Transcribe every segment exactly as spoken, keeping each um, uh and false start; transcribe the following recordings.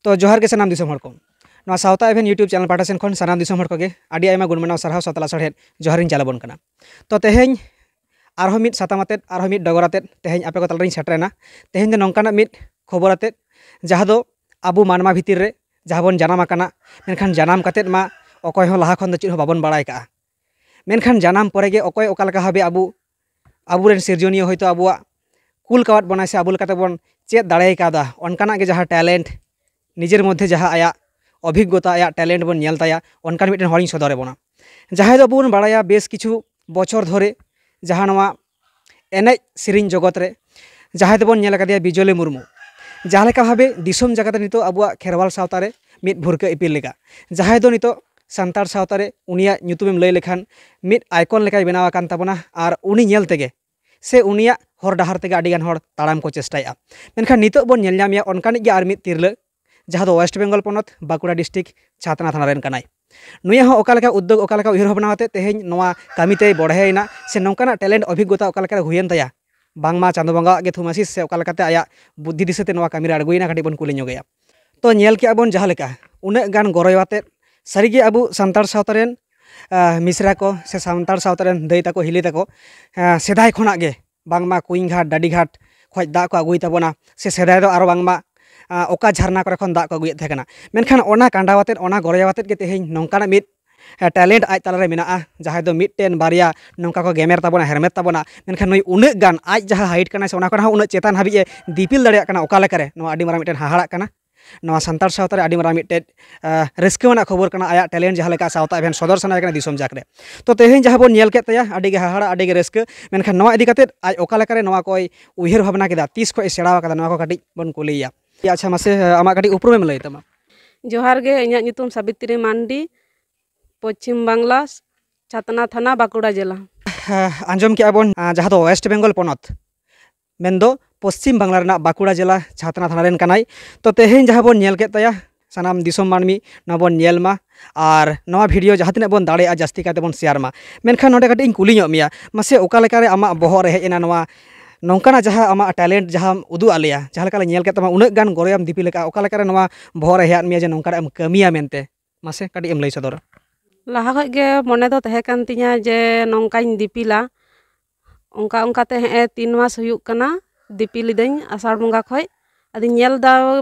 ᱛᱚ ᱡᱚᱦᱟᱨ ᱜᱮ ᱥᱟᱱᱟᱢ ᱫᱤᱥᱚᱢ ᱦᱚᱲ ᱠᱚ᱾ ᱱᱚᱣᱟ ᱥᱟᱶᱛᱟ ᱮᱵᱷᱮᱱ YouTube ᱪᱮᱱᱮᱞ ᱯᱟᱦᱴᱟ ᱥᱮᱱ ᱠᱷᱚᱱ ᱥᱟᱱᱟᱢ ᱫᱤᱥᱚᱢ ᱦᱚᱲ ᱠᱚᱜᱮ ᱟᱹᱰᱤ ᱟᱭᱢᱟ ᱜᱩᱱ ᱢᱟᱱᱟᱣ ᱥᱟᱨᱦᱟᱣ ᱥᱟᱶᱛᱟ ᱞᱟᱥᱟᱲᱦᱮᱫ ᱡᱚᱦᱟᱨᱤᱧ ᱪᱟᱞ ᱟᱵᱚᱱ ᱠᱟᱱᱟ᱾ ᱛᱚ ᱛᱮᱦᱮᱧ ᱟᱨᱦᱚᱸ ᱢᱤᱫ ᱥᱟᱛᱟᱢ ᱟᱛᱮᱫ, ᱟᱨᱦᱚᱸ ᱢᱤᱫ ᱰᱚᱜᱚᱨ ᱟᱛᱮᱫ ᱛᱮᱦᱮᱧ ᱟᱯᱮ ᱠᱚ ᱛᱟᱞᱟᱨᱤᱧ ᱥᱮᱴᱮᱨᱮᱱᱟ᱾ ᱛᱮᱦᱮᱧ ᱫᱚ ᱱᱚᱝᱠᱟᱱᱟᱜ ᱢᱤᱫ ᱠᱷᱚᱵᱚᱨ ᱟᱛᱮᱫ, ᱡᱟᱦᱟᱸ ᱫᱚ ᱟᱵᱚ ᱢᱟᱱᱣᱟ ᱵᱷᱤᱛᱤᱨ ᱨᱮ ᱡᱟᱦᱟᱸ ᱵᱚᱱ ᱡᱟᱱᱟᱢ ᱟᱠᱟᱱᱟ, ᱢᱮᱱᱠᱷᱟᱱ ᱡᱟᱱᱟᱢ ᱠᱟᱛᱮᱫ ᱢᱟ ᱚᱠᱚᱭ ᱦᱚᱸ ᱞᱟᱦᱟ ᱠᱷᱚᱱ ᱫᱚ ᱪᱮᱫ ᱦᱚᱸ ᱵᱟᱵᱚᱱ ᱵᱟᱲᱟᱭ ᱠᱟᱜᱼᱟ᱾ ᱢᱮᱱᱠᱷᱟᱱ ᱡᱟᱱᱟᱢ ᱯᱚᱨᱮ ᱜᱮ ᱚᱠᱚᱭ ᱚᱠᱟ ᱞᱮᱠᱟ ᱵᱷᱟᱵᱮ ᱟᱵᱚ, ᱟᱵᱚᱨᱮᱱ ᱥᱤᱨᱡᱚᱱᱤᱭᱟᱹ ᱦᱚᱭᱛᱳ ᱟᱵᱚᱣᱟᱜ ᱠᱩᱞ ᱠᱟᱣᱟᱫ ᱵᱚᱱᱟᱭ ᱥᱮ ᱟᱵᱚ ᱞᱮᱠᱟᱛᱮ ᱵᱚᱱ ᱪᱮᱫ ᱫᱟᱲᱮ ᱠᱟᱣᱫᱟ, ᱚᱱᱠᱟᱱᱟᱜ ᱜᱮ ᱡᱟᱦᱟᱸ ᱴᱮᱞᱮᱱᱴ ᱱᱤᱡᱮᱨ ᱢᱚᱫᱽᱫᱷᱮ, ᱡᱟᱦᱟᱸ ᱟᱭᱟᱜ ᱚᱵᱷᱤᱜᱽᱜᱚᱛᱟ, ᱟᱭᱟᱜ ᱴᱮᱞᱮᱱᱴ ᱵᱚᱱ ᱧᱮᱞ ᱛᱟᱭᱟ, ᱚᱱᱠᱟᱱ ᱢᱤᱫᱴᱮᱱ ᱦᱚᱲᱤᱧ ᱥᱚᱫᱚᱨ ᱟᱵᱚᱱᱟ᱾ ᱡᱟᱦᱟᱸᱭ ᱫᱚ ᱟᱵᱚ ᱵᱚᱱ ᱵᱟᱲᱟᱭᱟ ᱵᱮᱥ ᱠᱤᱪᱷᱩ ᱵᱚᱪᱷᱚᱨ ᱫᱷᱚᱨᱮ ᱡᱟᱦᱟᱸ ᱱᱚᱣᱟ ᱮᱱᱮᱡ ᱥᱮᱨᱮᱧ ᱡᱚᱜᱚᱛ ᱨᱮ ᱡᱟᱦᱟᱸᱭ ᱫᱚᱵᱚᱱ ᱧᱮᱞ ᱟᱠᱟᱫᱮᱭᱟ ᱵᱤᱡᱚᱞᱤ ᱢᱩᱨᱢᱩ, ᱡᱟᱦᱟᱸ ᱞᱮᱠᱟ ᱵᱷᱟᱵᱮ ᱫᱤᱥᱚᱢ ᱡᱟᱠᱟᱛ ᱨᱮ ᱱᱤᱛᱚᱜ ᱟᱵᱚᱣᱟᱜ ᱠᱷᱮᱨᱣᱟᱞ ᱥᱟᱶᱛᱟ ᱨᱮ ᱢᱤᱫ ᱵᱷᱩᱨᱠᱟᱹ ᱤᱯᱤᱞ ᱞᱮᱠᱟ, ᱡᱟᱦᱟᱸᱭ ᱫᱚ ᱱᱤᱛᱚᱜ ᱥᱟᱱᱛᱟᱲ ᱥᱟᱶᱛᱟ ᱨᱮ ᱩᱱᱤᱭᱟᱜ ᱧᱩᱛᱩᱢᱮᱢ ᱞᱟᱹᱭ ᱞᱮᱠᱷᱟᱱ ᱢᱤᱫ ᱟᱭᱠᱚᱱ ᱞᱮᱠᱟᱭ ᱵᱮᱱᱟᱣ ᱟᱠᱟᱱ ᱛᱟᱵᱚᱱᱟ, ᱟᱨ ᱩᱱᱤ ᱧᱮᱞ ᱛᱮᱜᱮ ᱥᱮ ᱩᱱᱤᱭᱟᱜ ᱦᱚᱨ ᱰᱟᱦᱟᱨ ᱛᱮᱜᱮ ᱟᱹᱰᱤ ᱜᱟᱱ ᱦᱚᱲ ᱛᱟᱲᱟᱢ ᱠᱚ ᱪᱮᱥᱴᱟᱭᱮᱫᱼᱟ᱾ ᱢᱮᱱᱠᱷᱟᱱ ᱱᱤᱛᱚᱜ ᱵᱚᱱ ᱧᱮᱞ ᱧᱟᱢᱮᱭᱟ ᱚᱱᱠᱟᱱᱤᱡ ᱜᱮ ᱟᱨ ᱢᱤᱫ ᱛᱤᱨᱞᱟᱹ, ᱡᱟᱦᱟᱸ ᱫᱚ ᱳᱭᱮᱥᱴ ᱵᱮᱝᱜᱚᱞ ᱯᱚᱱᱚᱛ ᱵᱟᱸᱠᱩᱲᱟ ᱰᱤᱥᱴᱨᱤᱠᱴ ᱪᱷᱟᱛᱱᱟ ᱛᱷᱟᱱᱟ ᱨᱮᱱ ᱠᱟᱱᱟᱭ᱾ ᱱᱩᱭᱟᱜ ᱦᱚᱸ ᱚᱠᱟ ᱞᱮᱠᱟ ᱩᱫᱽᱫᱳᱜᱽ, ᱚᱠᱟ ᱞᱮᱠᱟ ᱩᱭᱦᱟᱹᱨ ᱵᱷᱟᱵᱽᱱᱟ ᱠᱟᱛᱮ ᱛᱮᱦᱮᱧ ᱱᱚᱣᱟ ᱠᱟᱹᱢᱤ ᱛᱮᱭ ᱵᱚᱲᱦᱮᱭᱮᱱᱟ, ᱥᱮ ᱱᱚᱝᱠᱟᱱᱟᱜ ᱴᱮᱞᱮᱱᱴ ᱚᱵᱷᱤᱜᱽᱜᱚᱛᱟ ᱚᱠᱟ ᱞᱮᱠᱟᱨᱮ ᱦᱩᱭᱮᱱ ᱛᱟᱭᱟ, ᱵᱟᱝᱢᱟ ᱪᱟᱸᱫᱚ ᱵᱚᱸᱜᱟᱣᱟᱜ ᱜᱮ ᱛᱷᱩᱢ ᱟᱥᱤᱥ ᱥᱮ ᱚᱠᱟ ᱞᱮᱠᱟᱛᱮ ᱟᱭᱟᱜ ᱵᱩᱫᱽᱫᱷᱤ ᱫᱤᱥᱟᱹᱛᱮ ᱱᱚᱣᱟ ᱠᱟᱹᱢᱤ ᱨᱮ ᱟᱬᱜᱚᱭᱮᱱᱟ, ᱠᱟᱹᱴᱤᱡ ᱵᱚᱱ ᱠᱩᱞᱤ ᱧᱚᱜᱮᱭᱟ᱾ ᱛᱚ ᱧᱮᱞ ᱠᱮᱜᱼᱟ ᱵᱚᱱ ᱡᱟᱦᱟᱸ ᱞᱮᱠᱟ ᱩᱱᱟᱹᱜ ᱜᱟᱱ ᱜᱚᱨᱚᱭ ᱟᱛᱮᱫ, ᱥᱟᱹᱨᱤᱜᱮ ᱟᱵᱚ ᱥᱟᱱᱛᱟᱲ ᱥᱟᱶᱛᱟ ᱨᱮᱱ, ᱟᱸ, ᱢᱤᱥᱨᱟ ᱠᱚ ᱥᱮ ᱥᱟᱱᱛᱟᱲ ᱥᱟᱶᱛᱟ ᱨᱮᱱ ᱫᱟᱹᱭ ᱛᱟᱠᱚ, ᱦᱤᱞᱤ ᱛᱟᱠᱚ, ᱟᱸ, ᱥᱮᱫᱟᱭ ᱠᱷᱚᱱᱟᱜ ᱜᱮ ᱵᱟᱝᱢᱟ ᱠᱩᱧ ᱜᱷᱟᱴ, ᱰᱟᱹᱰᱤ ᱜᱷᱟᱴ ᱠᱷᱚᱱ ᱫᱟᱜ ᱠᱚ ᱟᱹᱜᱩᱭ ᱛᱟᱵᱚᱱᱟ, ᱥᱮ ᱥᱮᱫᱟᱭ ᱫᱚ ᱟᱨᱚ ᱵᱟᱝᱢᱟ, ᱟᱸ, ᱚᱠᱟ ᱡᱷᱟᱨᱱᱟ ᱠᱚᱨᱮ ᱠᱷᱚᱱ ᱫᱟᱜ ᱠᱚ ᱟᱹᱜᱩᱭᱮᱫ ᱛᱟᱦᱮᱸ ᱠᱟᱱᱟ᱾ ᱢᱮᱱᱠᱷᱟᱱ ᱚᱱᱟ ᱠᱟᱸᱰᱟᱣ ᱟᱛᱮᱫ, ᱚᱱᱟ ᱜᱚᱨᱚᱭᱟᱣ ᱟᱛᱮᱫ ᱜᱮ ᱛᱮᱦᱮᱧ ᱱᱚᱝᱠᱟᱱᱟᱜ ᱢᱤᱫ, ᱟᱸ, ᱴᱮᱞᱮᱱᱴ ᱟᱡ ᱛᱟᱞᱟᱨᱮ ᱢᱮᱱᱟᱜᱼᱟ, ᱡᱟᱦᱟᱸᱭ ᱫᱚ ᱢᱤᱫᱴᱮᱱ ᱵᱟᱨᱭᱟ ᱱᱚᱝᱠᱟ ᱠᱚ ᱜᱮᱢᱮᱨ ᱛᱟᱵᱚᱱᱟ, ᱦᱮᱨᱢᱮᱫ ᱛᱟᱵᱚᱱᱟ, ᱢᱮᱱᱠᱷᱟᱱ ᱱᱩᱭ ᱩᱱᱟᱹᱜ ᱜᱟᱱ ᱟᱡ ᱡᱟᱦᱟᱸ ᱦᱟᱭᱤᱴ ᱠᱟᱱᱟᱭ ᱥᱮ ᱚᱱᱟ ᱠᱷᱚᱱ ᱦᱚᱸ ᱩᱱᱟᱹᱜ ᱪᱮᱛᱟᱱ ᱦᱟᱹᱵᱤᱡ ᱮ ᱫᱤᱯᱤᱞ ᱫᱟᱲᱮᱭᱟᱜ ᱠᱟᱱᱟ ᱚᱠᱟ ᱞᱮᱠᱟᱨᱮ, ᱱᱚᱣᱟ ᱟᱹᱰᱤ ᱢᱟᱨᱟᱝ ᱢᱤᱫᱴᱮᱱ ᱦᱟᱦᱟᱲᱟᱜ ᱠᱟᱱᱟ᱾ ᱱᱚᱣᱟ ᱥᱟᱱᱛᱟᱲ ᱥᱟᱶᱛᱟ ᱨᱮ ᱟᱹᱰᱤ ᱢᱟᱨᱟᱝ ᱢᱤᱫᱴᱮᱱ, ᱟᱸ, ᱨᱟᱹᱥᱠᱟᱹ ᱟᱱᱟᱜ ᱠᱷᱚᱵᱚᱨ ᱠᱟᱱᱟ, ᱟᱭᱟᱜ ᱴᱮᱞᱮᱱᱴ ᱡᱟᱦᱟᱸ ᱞᱮᱠᱟ ᱥᱟᱶᱛᱟ ᱮᱵᱷᱮᱱ ᱥᱚᱫᱚᱨ ᱥᱟᱱᱟᱭᱮ ᱠᱟᱱᱟ ᱫᱤᱥᱚᱢ ᱡᱟᱠ ᱨᱮ᱾ ᱛᱚ ᱛᱮᱦᱮᱧ ᱡᱟᱦᱟᱸ ᱵᱚᱱ ᱧᱮᱞ ᱠᱮᱫ ᱛᱟᱭᱟ, ᱟᱹᱰᱤ ᱜᱮ ᱦᱟᱦᱟᱲᱟᱜ, ᱟᱹᱰᱤ ᱜᱮ ᱨᱟᱹᱥᱠᱟᱹ, ᱢᱮᱱᱠᱷᱟᱱ ᱱᱚᱣᱟ ᱤᱫᱤ ᱠᱟᱛᱮᱫ ᱟᱡ ᱚᱠᱟ ᱞᱮᱠᱟᱨᱮ ᱱᱚᱣᱟ ᱠᱚᱭ ᱩᱭᱦᱟᱹᱨ ᱵᱷᱟᱵᱽᱱᱟ ᱠᱮᱫᱟ, ᱛᱤᱥ ᱠᱷᱚᱱ ᱮ ᱥᱮᱬᱟ ᱟᱠᱟᱫᱟ, ᱱᱚᱣᱟ ᱠᱚ ᱠᱟᱹᱴᱤᱡ ᱵᱚᱱ ᱠᱩᱞᱤᱭᱮᱭᱟ᱾ ᱟᱪᱪᱷᱟ, ᱢᱟᱥᱮ, ᱟᱢᱟᱜ ᱠᱟᱹᱴᱤᱡ ᱩᱯᱨᱩᱢᱮᱢ ᱞᱟᱹᱭ ᱛᱟᱢᱟ? ᱡᱚᱦᱟᱨ ᱜᱮ, ᱤᱧᱟᱹᱜ ᱧᱩᱛᱩᱢ ᱥᱟᱵᱤᱛᱨᱤ ᱢᱟᱱᱰᱤ, ᱯᱚᱪᱷᱤᱢ ᱵᱟᱝᱞᱟ, ᱪᱷᱟᱛᱱᱟ ᱛᱷᱟᱱᱟ, ᱵᱟᱸᱠᱩᱲᱟ ᱡᱮᱞᱟ᱾ ᱦᱮᱸ, ᱟᱸᱡᱚᱢ ᱠᱮᱜᱼᱟ ᱵᱚᱱ, ᱟᱸ, ᱡᱟᱦᱟᱸ ᱫᱚ ᱳᱭᱮᱥᱴ ᱵᱮᱝᱜᱚᱞ ᱯᱚᱱᱚᱛ, ᱢᱮᱱᱫᱚ ᱯᱚᱥᱪᱤᱢ ᱵᱟᱝᱞᱟ ᱨᱮᱱᱟᱜ ᱵᱟᱸᱠᱩᱲᱟ ᱡᱮᱞᱟ ᱪᱷᱟᱛᱱᱟ ᱛᱷᱟᱱᱟ ᱨᱮᱱ ᱠᱟᱱᱟᱭ᱾ ᱛᱚ ᱛᱮᱦᱮᱧ ᱡᱟᱦᱟᱸ ᱵᱚᱱ ᱧᱮᱞ ᱠᱮᱫ ᱛᱟᱭᱟ, ᱥᱟᱱᱟᱢ ᱫᱤᱥᱚᱢ ᱢᱟᱹᱱᱢᱤ ᱱᱚᱣᱟ ᱵᱚᱱ ᱧᱮᱞ ᱢᱟ, ᱟᱨ ᱱᱚᱣᱟ ᱵᱷᱤᱰᱤᱭᱳ ᱡᱟᱦᱟᱸ ᱛᱤᱱᱟᱹᱜ ᱵᱚᱱ ᱫᱟᱲᱮᱭᱟᱜᱼᱟ ᱡᱟᱹᱥᱛᱤ ᱠᱟᱭᱛᱮ ᱵᱚᱱ ᱥᱮᱭᱟᱨ ᱢᱟ᱾ ᱢᱮᱱᱠᱷᱟᱱ ᱱᱚᱰᱮ ᱠᱟᱹᱴᱤᱡ ᱤᱧ ᱠᱩᱞᱤ ᱧᱚᱜ ᱢᱮᱭᱟ, ᱢᱟᱥᱮ ᱚᱠᱟ ᱞᱮᱠᱟᱨᱮ ᱟᱢᱟᱜ ᱵᱚᱦᱚᱜ ᱨᱮ ᱦᱮᱡ ᱮᱱᱟ ᱱᱚᱣᱟ ᱱᱚᱝᱠᱟᱱᱟᱜ ᱡᱟᱦᱟᱸ ᱟᱢᱟᱜ ᱴᱮᱞᱮᱱᱴ ᱡᱟᱦᱟᱸᱢ ᱩᱫᱩᱜ ᱟᱫ ᱞᱮᱭᱟ, ᱡᱟᱦᱟᱸ ᱞᱮᱠᱟ ᱞᱮ ᱧᱮᱞ ᱠᱮᱫ ᱛᱟᱢᱟ, ᱩᱱᱟᱹᱜ ᱜᱟᱱ ᱜᱚᱨᱚᱭᱟᱢ ᱫᱤᱯᱤᱞ ᱟᱠᱟᱫᱼᱟ, ᱚᱠᱟ ᱞᱮᱠᱟᱨᱮ ᱱᱚᱣᱟ ᱵᱚᱦᱚᱜ ᱨᱮ ᱦᱮᱡ ᱟᱫ ᱢᱮᱭᱟ ᱡᱮ ᱱᱚᱝᱠᱟᱱᱟᱜ ᱮᱢ ᱠᱟᱹᱢᱤᱭᱟ ᱢᱮᱱᱛᱮ? ᱢᱟᱥᱮ ᱠᱟᱹᱴᱤᱡ ᱮᱢ ᱞᱟᱹᱭ ᱥᱚᱫᱚᱨᱟ᱾ ᱞᱟᱦᱟ ᱠᱷᱚᱡ ᱜᱮ ᱢᱚᱱᱮ ᱫᱚ ᱛᱟᱦᱮᱸ ᱠᱟᱱ ᱛᱤᱧᱟᱹ ᱡᱮ ᱱᱚᱝᱠᱟᱧ ᱫᱤᱯᱤᱞᱟ᱾ ᱚᱱᱠᱟ ᱚᱱᱠᱟᱛᱮ ᱦᱮᱸᱜᱼᱮ ᱛᱤᱱ ᱢᱟᱥ ᱦᱩᱭᱩᱜ ᱠᱟᱱᱟ, ᱫᱤᱯᱤᱞ ᱤᱫᱟᱹᱧ ᱟᱥᱟᱲ ᱵᱚᱸᱜᱟ ᱠᱷᱚᱡ᱾ ᱟᱫᱚᱧ ᱧᱮᱞ ᱮᱫᱟ,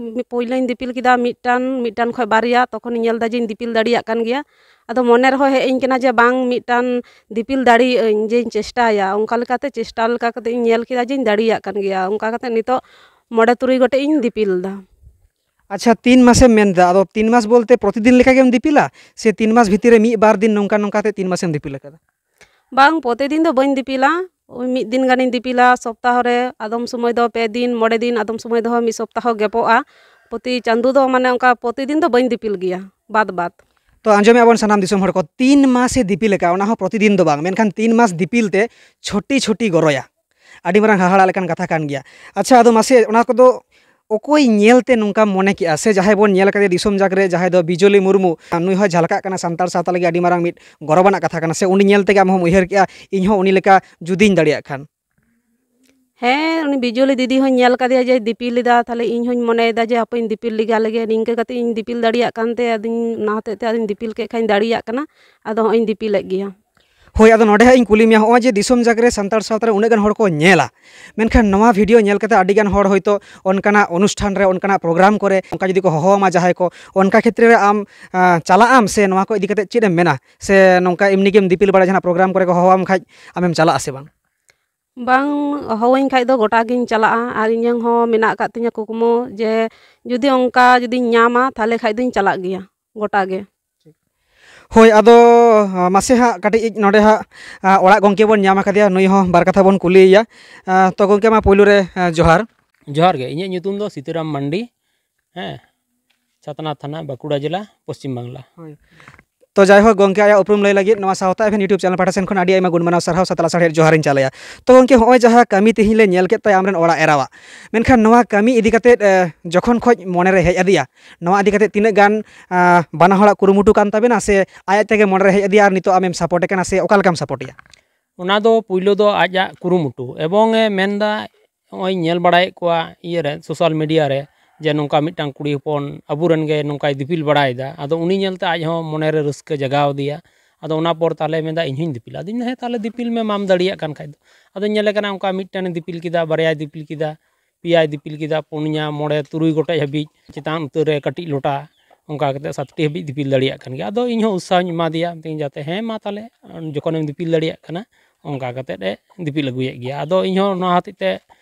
ᱯᱳᱭᱞᱳᱧ ᱫᱤᱯᱤᱞ ᱠᱮᱫᱟ ᱢᱤᱫᱴᱟᱝ, ᱢᱤᱫᱴᱟᱝ ᱠᱷᱚᱡ ᱵᱟᱨᱭᱟ, ᱛᱚᱠᱷᱚᱱᱤᱧ ᱧᱮᱞ ᱮᱫᱟ ᱡᱮᱧ ᱫᱤᱯᱤᱞ ᱫᱟᱲᱮᱭᱟᱜ ᱠᱟᱱ ᱜᱮᱭᱟ᱾ ᱟᱫᱚ ᱢᱚᱱᱮ ᱨᱮᱦᱚᱸ ᱦᱮᱡ ᱟᱹᱧ ᱠᱟᱱᱟ ᱡᱮ ᱵᱟᱝ, ᱢᱤᱫᱴᱟᱝ ᱫᱤᱯᱤᱞ ᱫᱟᱲᱮᱭᱟᱜ ᱟᱹᱧ, ᱡᱮᱧ ᱪᱮᱥᱴᱟᱭᱟ᱾ ᱚᱱᱠᱟ ᱞᱮᱠᱟᱛᱮ ᱪᱮᱥᱴᱟ ᱞᱮᱠᱟ ᱠᱟᱛᱮ ᱤᱧ ᱧᱮᱞ ᱠᱮᱫᱟ ᱡᱮᱧ ᱫᱟᱲᱮᱭᱟᱜ ᱠᱟᱱ ᱜᱮᱭᱟ᱾ ᱚᱱᱠᱟ ᱠᱟᱛᱮ ᱱᱤᱛᱚᱜ ᱢᱚᱬᱮ ᱛᱩᱨᱩᱭ ᱜᱚᱴᱮᱡ ᱤᱧ ᱫᱤᱯᱤᱞ ᱮᱫᱟ᱾ ᱟᱪᱪᱷᱟ, ᱛᱤᱱ ᱢᱟᱥᱮᱢ ᱢᱮᱱ ᱮᱫᱟ, ᱟᱫᱚ ᱛᱤᱱ ᱢᱟᱥ ᱵᱚᱞᱛᱮ ᱯᱨᱚᱛᱤᱫᱤᱱ ᱞᱮᱠᱟ ᱜᱮᱢ ᱫᱤᱯᱤᱞᱟ, ᱥᱮ ᱛᱤᱱ ᱢᱟᱥ ᱵᱷᱤᱛᱤᱨ ᱨᱮ ᱢᱤᱫ ᱵᱟᱨ ᱫᱤᱱ ᱱᱚᱝᱠᱟ ᱱᱚᱝᱠᱟ ᱛᱮ ᱛᱤᱱ ᱢᱟᱥᱮᱢ ᱫᱤᱯᱤᱞ ᱟᱠᱟᱫᱟ? ᱵᱟᱝ, ᱯᱨᱚᱛᱤᱫᱤᱱ ᱫᱚ ᱵᱟᱹᱧ ᱫᱤᱯᱤᱞᱟ, ᱳᱭ ᱢᱤᱫ ᱫᱤᱱ ᱜᱟᱱᱤᱧ ᱫᱤᱯᱤᱞᱟ ᱥᱚᱯᱛᱟᱦᱚ ᱨᱮ, ᱟᱫᱚᱢ ᱥᱚᱢᱚᱭ ᱫᱚ ᱯᱮ ᱫᱤᱱ, ᱢᱚᱬᱮ ᱫᱤᱱ, ᱟᱫᱚᱢ ᱥᱚᱢᱚᱭ ᱫᱚ ᱢᱤᱫ ᱥᱚᱯᱛᱟᱦᱚ ᱜᱮᱯᱚᱜᱼᱟ᱾ ᱯᱨᱚᱛᱤ ᱪᱟᱸᱫᱳ ᱫᱚ ᱢᱟᱱᱮ ᱚᱱᱠᱟ ᱯᱨᱚᱛᱤᱫᱤᱱ ᱫᱚ ᱵᱟᱹᱧ ᱫᱤᱯᱤᱞ ᱜᱮᱭᱟ, ᱵᱟᱫ ᱵᱟᱫ᱾ ᱛᱚ ᱟᱸᱡᱚᱢᱮᱫ ᱟᱵᱚᱱ ᱥᱟᱱᱟᱢ ᱫᱤᱥᱚᱢ ᱦᱚᱲ ᱠᱚ, ᱛᱤᱱ ᱢᱟᱥᱮ ᱫᱤᱯᱤᱞ ᱟᱠᱟᱫᱼᱟ, ᱚᱱᱟ ᱦᱚᱸ ᱯᱨᱚᱛᱤᱫᱤᱱ ᱫᱚ ᱵᱟᱝ, ᱢᱮᱱᱠᱷᱟᱱ ᱛᱤᱱ ᱢᱟᱥ ᱫᱤᱯᱤᱞ ᱛᱮ ᱪᱷᱚᱴᱤ ᱪᱷᱚᱴᱤ ᱜᱚᱨᱚᱭᱟ᱾ ᱟᱹᱰᱤ ᱢᱟᱨᱟᱝ ᱦᱟᱦᱟᱲᱟ ᱞᱮᱠᱟᱱ ᱠᱟᱛᱷᱟ ᱠᱟᱱ ᱜᱮᱭᱟ᱾ ᱟᱪᱪᱷᱟ, ᱟᱫᱚ ᱢᱟᱥᱮ ᱚᱱᱟ ᱠᱚᱫᱚ ᱚᱠᱚᱭ ᱧᱮᱞ ᱛᱮ ᱱᱚᱝᱠᱟᱢ ᱢᱚᱱᱮ ᱠᱮᱜᱼᱟ? ᱥᱮ ᱡᱟᱦᱟᱸᱭ ᱵᱚᱱ ᱧᱮᱞ ᱟᱠᱟᱫᱮᱭᱟ ᱫᱤᱥᱚᱢ ᱡᱟᱠ ᱨᱮ, ᱡᱟᱦᱟᱸᱭ ᱫᱚ ᱵᱤᱡᱚᱞᱤ ᱢᱩᱨᱢᱩ, ᱱᱩᱭ ᱦᱚᱸ ᱡᱷᱟᱞᱠᱟᱜ ᱠᱟᱱᱟ ᱥᱟᱱᱛᱟᱲ ᱥᱟᱶᱛᱟ ᱞᱟᱹᱜᱤᱫ ᱟᱹᱰᱤ ᱢᱟᱨᱟᱝ ᱢᱤᱫ ᱜᱚᱨᱚᱵᱟᱱᱟᱜ ᱠᱟᱛᱷᱟ ᱠᱟᱱᱟ, ᱥᱮ ᱩᱱᱤ ᱧᱮᱞ ᱛᱮᱜᱮ ᱟᱢ ᱦᱚᱸᱢ ᱩᱭᱦᱟᱹᱨ ᱠᱮᱜᱼᱟ, ᱤᱧ ᱦᱚᱸ ᱩᱱᱤ ᱞᱮᱠᱟ ᱡᱩᱫᱤᱧ ᱫᱟᱲᱮᱭᱟᱜ ᱠᱷᱟᱱ? ᱦᱮᱸ, ᱩᱱᱤ ᱵᱤᱡᱚᱞᱤ ᱫᱤᱫᱤ ᱦᱚᱸᱧ ᱧᱮᱞ ᱠᱟᱫᱮᱭᱟ ᱡᱮ ᱫᱤᱯᱤᱞ ᱮᱫᱟ, ᱛᱟᱦᱞᱮ ᱤᱧ ᱦᱚᱸᱧ ᱢᱚᱱᱮᱭᱮᱫᱟ ᱡᱮ ᱦᱟᱯᱮᱧ ᱫᱤᱯᱤᱞ ᱞᱮᱜᱟ ᱞᱮᱜᱮ᱾ ᱱᱤᱝᱠᱟᱹ ᱠᱟᱛᱮ ᱤᱧ ᱫᱤᱯᱤᱞ ᱫᱟᱲᱮᱭᱟᱜ ᱠᱟᱱᱛᱮ ᱟᱫᱚᱧ, ᱚᱱᱟ ᱦᱚᱛᱮᱡ ᱛᱮ ᱟᱫᱚᱧ ᱫᱤᱯᱤᱞ ᱠᱮᱫ ᱠᱷᱟᱱ ᱫᱟᱲᱮᱭᱟᱜ ᱠᱟᱱᱟ, ᱟᱫᱚ ᱦᱚᱸᱜᱼᱚᱭ ᱤᱧ ᱫᱤᱯᱤᱞᱮᱫ ᱜᱮᱭᱟ᱾ ᱦᱳᱭ, ᱟᱫᱚ ᱱᱚᱰᱮ ᱦᱟᱸᱜ ᱤᱧ ᱠᱩᱞᱤ ᱢᱮᱭᱟ, ᱦᱚᱸᱜᱼᱚᱭ ᱡᱮ ᱫᱤᱥᱚᱢ ᱡᱟᱠ ᱨᱮ ᱥᱟᱱᱛᱟᱲ ᱥᱟᱶᱛᱟ ᱨᱮ ᱩᱱᱟᱹᱜ ᱜᱟᱱ ᱦᱚᱲ ᱠᱚ ᱧᱮᱞᱟ, ᱢᱮᱱᱠᱷᱟᱱ ᱱᱚᱣᱟ ᱵᱷᱤᱰᱤᱭᱳ ᱧᱮᱞ ᱠᱟᱛᱮ ᱟᱹᱰᱤ ᱜᱟᱱ ᱦᱚᱲ ᱦᱚᱭᱛᱳ ᱚᱱᱠᱟᱱᱟᱜ ᱚᱱᱩᱥᱴᱷᱟᱱ ᱨᱮ, ᱚᱱᱠᱟᱱᱟᱜ ᱯᱨᱳᱜᱨᱟᱢ ᱠᱚᱨᱮ ᱚᱱᱠᱟ ᱡᱩᱫᱤ ᱠᱚ ᱦᱚᱦᱚᱣᱟᱢᱟ ᱡᱟᱦᱟᱸᱭ ᱠᱚ, ᱚᱱᱠᱟ ᱠᱷᱮᱛᱨᱮ ᱨᱮ ᱟᱢ, ᱟᱸ, ᱪᱟᱞᱟᱜ ᱟᱢ ᱥᱮ ᱱᱚᱣᱟ ᱠᱚ ᱤᱫᱤ ᱠᱟᱛᱮ ᱪᱮᱫ ᱮᱢ ᱢᱮᱱᱟ? ᱥᱮ ᱱᱚᱝᱠᱟ ᱮᱢᱱᱤ ᱜᱮᱢ ᱫᱤᱯᱤᱞ ᱵᱟᱲᱟ, ᱡᱟᱦᱟᱱᱟᱜ ᱯᱨᱳᱜᱨᱟᱢ ᱠᱚᱨᱮ ᱠᱚ ᱦᱚᱦᱚᱣᱟᱢ ᱠᱷᱟᱡ ᱟᱢᱮᱢ ᱪᱟᱞᱟᱜ ᱟᱥᱮ ᱵᱟᱝ? ᱵᱟᱝ, ᱦᱚᱦᱚᱣᱟᱹᱧ ᱠᱷᱟᱡ ᱫᱚ ᱜᱚᱴᱟ ᱜᱤᱧ ᱪᱟᱞᱟᱜᱼᱟ᱾ ᱟᱨ ᱤᱧᱟᱹᱝ ᱦᱚᱸ ᱢᱮᱱᱟᱜ ᱟᱠᱟᱫ ᱛᱤᱧᱟᱹ ᱠᱩᱠᱢᱩ ᱡᱮ ᱡᱩᱫᱤ ᱚᱱᱠᱟ ᱡᱩᱫᱤᱧ ᱧᱟᱢᱟ, ᱛᱟᱦᱞᱮ ᱠᱷᱟᱡ ᱫᱚᱧ ᱪᱟᱞᱟᱜ ᱜᱮᱭᱟ ᱜᱚᱴᱟ ᱜᱮ᱾ ᱦᱳᱭ, ᱟᱫᱚ, ᱟ, ᱢᱟᱥᱮ ᱦᱟᱸᱜ ᱠᱟᱹᱴᱤᱡ ᱱᱚᱰᱮ ᱦᱟᱸᱜ, ᱟ, ᱚᱲᱟᱜ ᱜᱚᱢᱠᱮ ᱵᱚᱱ ᱧᱟᱢ ᱟᱠᱟᱫᱮᱭᱟ, ᱱᱩᱭ ᱦᱚᱸ ᱵᱟᱨ ᱠᱟᱛᱷᱟ ᱵᱚᱱ ᱠᱩᱞᱤᱭᱮᱭᱟ᱾ ᱟ, ᱛᱚ ᱜᱚᱢᱠᱮ, ᱢᱟ ᱯᱳᱭᱞᱳ ᱨᱮ, ᱟ, ᱡᱚᱦᱟᱨ᱾ ᱡᱚᱦᱟᱨ ᱜᱮ, ᱤᱧᱟᱹᱜ ᱧᱩᱛᱩᱢ ᱫᱚ ᱥᱤᱛᱟᱹᱨᱟᱢ ᱢᱟᱱᱰᱤ, ᱦᱮᱸ, ᱪᱷᱟᱛᱱᱟ ᱛᱷᱟᱱᱟ, ᱵᱟᱸᱠᱩᱲᱟ ᱡᱮᱞᱟ, ᱯᱚᱥᱪᱤᱢ ᱵᱟᱝᱞᱟ᱾ ᱦᱳᱭ᱾ ᱛᱚ ᱡᱟᱭᱦᱳᱠ ᱜᱚᱢᱠᱮ, ᱟᱭᱟᱜ ᱩᱯᱨᱩᱢ ᱞᱟᱹᱭ ᱞᱟᱹᱜᱤᱫ ᱱᱚᱣᱟ ᱥᱟᱶᱛᱟ ᱮᱵᱷᱮᱱ YouTube ᱪᱮᱱᱮᱞ ᱯᱟᱦᱴᱟ ᱥᱮᱱ ᱠᱷᱚᱱ ᱟᱹᱰᱤ ᱟᱭᱢᱟ ᱜᱩᱱ ᱢᱟᱱᱟᱣ ᱥᱟᱨᱦᱟᱣ ᱥᱟᱛᱮ ᱞᱟᱥᱟᱲᱦᱮᱫ ᱡᱚᱦᱟᱨᱤᱧ ᱪᱟᱞᱟᱭᱟ᱾ ᱛᱚ ᱜᱚᱢᱠᱮ, ᱦᱚᱸᱜᱼᱚᱭ ᱡᱟᱦᱟᱸ ᱠᱟᱹᱢᱤ ᱛᱮᱦᱮᱧ ᱞᱮ ᱧᱮᱞ ᱠᱮᱫ ᱛᱟᱭᱟ ᱟᱢᱨᱮᱱ ᱚᱲᱟᱜ ᱮᱨᱟᱣᱟᱜ, ᱢᱮᱱᱠᱷᱟᱱ ᱱᱚᱣᱟ ᱠᱟᱹᱢᱤ ᱤᱫᱤ ᱠᱟᱛᱮᱫ, ᱮ, ᱡᱚᱠᱷᱚᱱ ᱠᱷᱚᱡ ᱢᱚᱱᱮ ᱨᱮ ᱦᱮᱡ ᱟᱫᱮᱭᱟ, ᱱᱚᱣᱟ ᱤᱫᱤ ᱠᱟᱛᱮᱫ ᱛᱤᱱᱟᱹᱜ ᱜᱟᱱ, ᱟ, ᱵᱟᱱᱟ ᱦᱚᱲᱟᱜ ᱠᱩᱨᱩᱢᱩᱴᱩ ᱠᱟᱱ ᱛᱟᱵᱮᱱᱟ, ᱥᱮ ᱟᱡ ᱟᱡ ᱛᱮᱜᱮ ᱢᱚᱱᱮ ᱨᱮ ᱦᱮᱡ ᱟᱫᱮᱭᱟ ᱟᱨ ᱱᱤᱛᱚᱜ ᱟᱢᱮᱢ ᱥᱟᱯᱳᱨᱴ ᱮ ᱠᱟᱱᱟ, ᱥᱮ ᱚᱠᱟ ᱞᱮᱠᱟᱢ ᱥᱟᱯᱳᱨᱴ ᱮᱭᱟ? ᱚᱱᱟ ᱫᱚ ᱯᱩᱭᱞᱩ ᱫᱚ ᱟᱡᱟᱜ ᱠᱩᱨᱩᱢᱩᱴᱩ, ᱮᱵᱚᱝ ᱮ ᱢᱮᱱᱫᱟ, ᱱᱚᱜᱼᱚᱭ ᱧᱮᱞ ᱵᱟᱲᱟᱭᱮᱫ ᱠᱚᱣᱟ ᱤᱭᱟᱹᱨᱮ, ᱥᱳᱥᱟᱞ ᱢᱤᱰᱤᱭᱟ ᱨᱮ, ᱡᱮ ᱱᱚᱝᱠᱟ ᱢᱤᱫᱴᱟᱝ ᱠᱩᱲᱤ ᱦᱚᱯᱚᱱ ᱟᱵᱚᱨᱮᱱ ᱜᱮ ᱱᱚᱝᱠᱟᱭ ᱫᱤᱯᱤᱞ ᱵᱟᱲᱟᱭᱮᱫᱟ᱾ ᱟᱫᱚ ᱩᱱᱤ ᱧᱮᱞᱛᱮ ᱟᱡ ᱦᱚᱸ ᱢᱚᱱᱮᱨᱮ ᱨᱟᱹᱥᱠᱟᱹ ᱡᱟᱜᱟᱣ ᱟᱫᱮᱭᱟ᱾ ᱟᱫᱚ ᱚᱱᱟ ᱯᱚᱨ ᱛᱟᱦᱞᱮ ᱢᱮᱱᱫᱟ, ᱤᱧ ᱦᱚᱸᱧ ᱫᱤᱯᱤᱞᱟ᱾ ᱟᱫᱚᱧ ᱢᱮᱱᱫᱟ, ᱦᱮᱸ, ᱛᱟᱦᱞᱮ ᱫᱤᱯᱤᱞ ᱢᱮ, ᱢᱟᱢ ᱫᱟᱲᱮᱭᱟᱜ ᱠᱟᱱ ᱠᱷᱟᱡ ᱫᱚ᱾ ᱟᱫᱚᱧ ᱧᱮᱞᱮ ᱠᱟᱱᱟ, ᱚᱱᱠᱟ ᱢᱤᱫᱴᱟᱝ ᱫᱤᱯᱤᱞ ᱠᱮᱫᱟ, ᱵᱟᱨᱭᱟᱭ ᱫᱤᱯᱤᱞ ᱠᱮᱫᱟ, ᱯᱮᱭᱟᱭ ᱫᱤᱯᱤᱞ ᱠᱮᱫᱟ, ᱯᱩᱱᱭᱟ, ᱢᱚᱬᱮ, ᱛᱩᱨᱩᱭ ᱜᱚᱴᱮᱡ ᱦᱟᱹᱵᱤᱡ, ᱪᱮᱛᱟᱱ ᱩᱛᱟᱹᱨ ᱨᱮ ᱠᱟᱹᱴᱤᱡ ᱞᱚᱴᱟ, ᱚᱱᱠᱟ ᱠᱟᱛᱮ ᱥᱟᱛᱴᱤ ᱦᱟᱹᱵᱤᱡ ᱫᱤᱯᱤᱞ ᱫᱟᱲᱮᱭᱟᱜ ᱠᱟᱱ ᱜᱮᱭᱟ᱾ ᱟᱫᱚ ᱤᱧ ᱦᱚᱸ ᱩᱛᱥᱟᱦᱚᱧ ᱮᱢᱟ ᱫᱮᱭᱟ, ᱢᱤᱛᱟᱹᱧ, ᱡᱟᱛᱮ, ᱦᱮᱸ, ᱢᱟ ᱛᱟᱦᱞᱮ, ᱡᱚᱠᱷᱚᱱᱮᱢ ᱫᱤᱯᱤᱞ ᱫᱟᱲᱮᱭᱟᱜ ᱠᱟᱱᱟ, ᱚᱱᱠᱟ ᱠᱟᱛᱮ ᱮ ᱫᱤᱯᱤᱞ ᱟᱹᱜᱩᱭᱮᱫ ᱜᱮᱭᱟ᱾ ᱟᱫᱚ ᱤᱧ ᱦᱚᱸ ᱱᱚᱣᱟ ᱦᱚᱛᱮᱡ ᱛᱮ